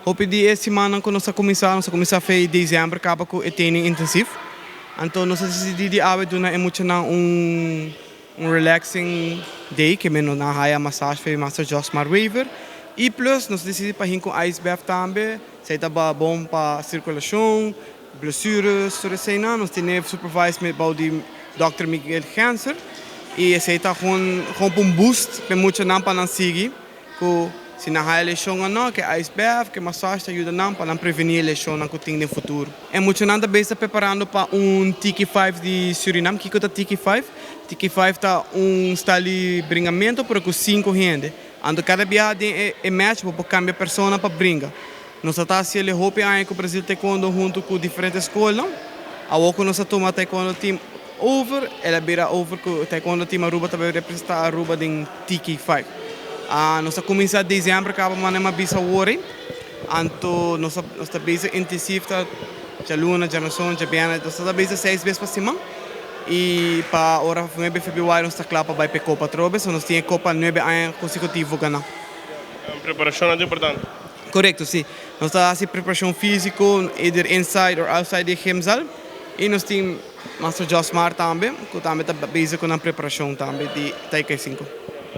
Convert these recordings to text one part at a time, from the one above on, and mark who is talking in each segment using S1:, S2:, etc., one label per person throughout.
S1: Hopi di e siman cu nos a cuminsa, nos a cuminsa for di december caba cu e training intensivo. Anto nos a dicidi di awe duna e muchanan un relaxing day, kiermen nan a haya massage for di Master Josmar Weaver. Y plus nos a dicidi pa cu ice bath tambe, esey ta bon pa circulacion, blessures, tur esey. Nos tin supervised met di Dr. Miguel Genser. Y esey ta gewoon un boost pa muchanan pa nan sigui cu si nan haya lesion no, cu ice bath, cu massage ta yuda nan pa nan preveni lesion cu tin den futuro. Y muchanan tambe ta preparando pa un TK5 di Suriname. Kico ta TK5? TK5 ta un style di bringamento pero cu cinco hende. Anto cada biaha e match, bo cambia persona pa bringa. Nos ta haciendo hopi aña cu Brasil Taekwondo hunto cu diferente scol. Awor cu nos a tuma Taekwondo Team over, el a bira over cu Taekwondo Team Aruba tambe representa Aruba den TK5. Nos a cuminsa december caba, manera mi a bisa awor. Anto nos ta bezig intensivo, ta dialuna, diaranson, diabierna, nos ta bezig seis biaha pa siman. Y pa ora 9 di februari nos ta cla pa bay pa Copa atrobe, so nos tin Copa 9 aña consecutivo gana.
S2: Preparacion ta importante.
S1: Correcto, si. Nos ta haciendo preparacion fisico, either inside or outside di gymzaal. Y nos tin Master Josmar tambe, cu tambe ta bezig cu e preparacion tambe di TK5.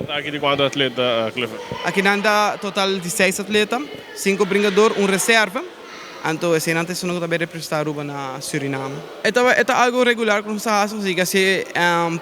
S2: Aki di cuanto atleta, Clifford?
S1: Aki nan ta total di seis atleta, cinco bringador, un reserva. Anto, esey nan tambe representa Aruba na Suriname. E ta algo regular cu nos ta haci, nos a haci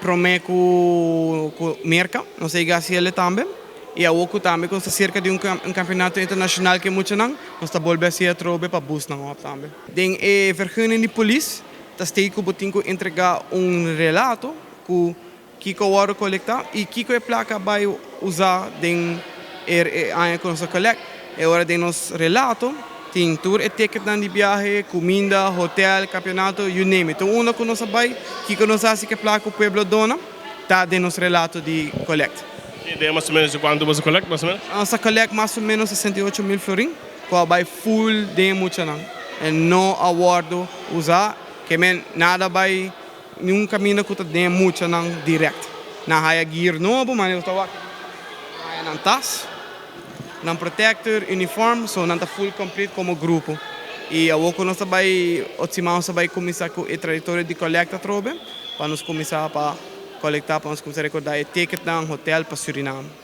S1: prome cu Merca, nos a haci tambe. Y awor tambe cu cerca di un campeonato internacional cu muchanan, nos ta bolbe haci atrobe pa boost nan op tambe. Den e vergunning di polis, ta state cu bo tin cu entrega un relato cu kico a wordo colecta y kico e placa bay usa den e aña cu nos collect. Y ora den nos relato, tin tur e ticket di biahe, cuminda, hotel, campeonato, you name it. Anto, unda cu nos bay, kico nos a haci cu e placa cu pueblo dona, ta den nos relato di collect.
S2: Idea mas o menos di cuanto bo a collect, mas o menos?
S1: Nos a collect mas o menos 68 mil florin, cu a bay full den muchanan. Y no a wordo usa, kiermen nada bay ningun caminda cu ta den muchanan direct. Nan haya gear nobo, mas nan ta haya nan tas, nan protector, uniform, so nan ta full complete como grupo. Y awor cu nos bay, otro siman nos bay cuminsa cu e trayectoria di collect atrobe, pa nos cuminsa pa colecta, pa nos cuminsa recorda e ticket nan hotel pa Suriname.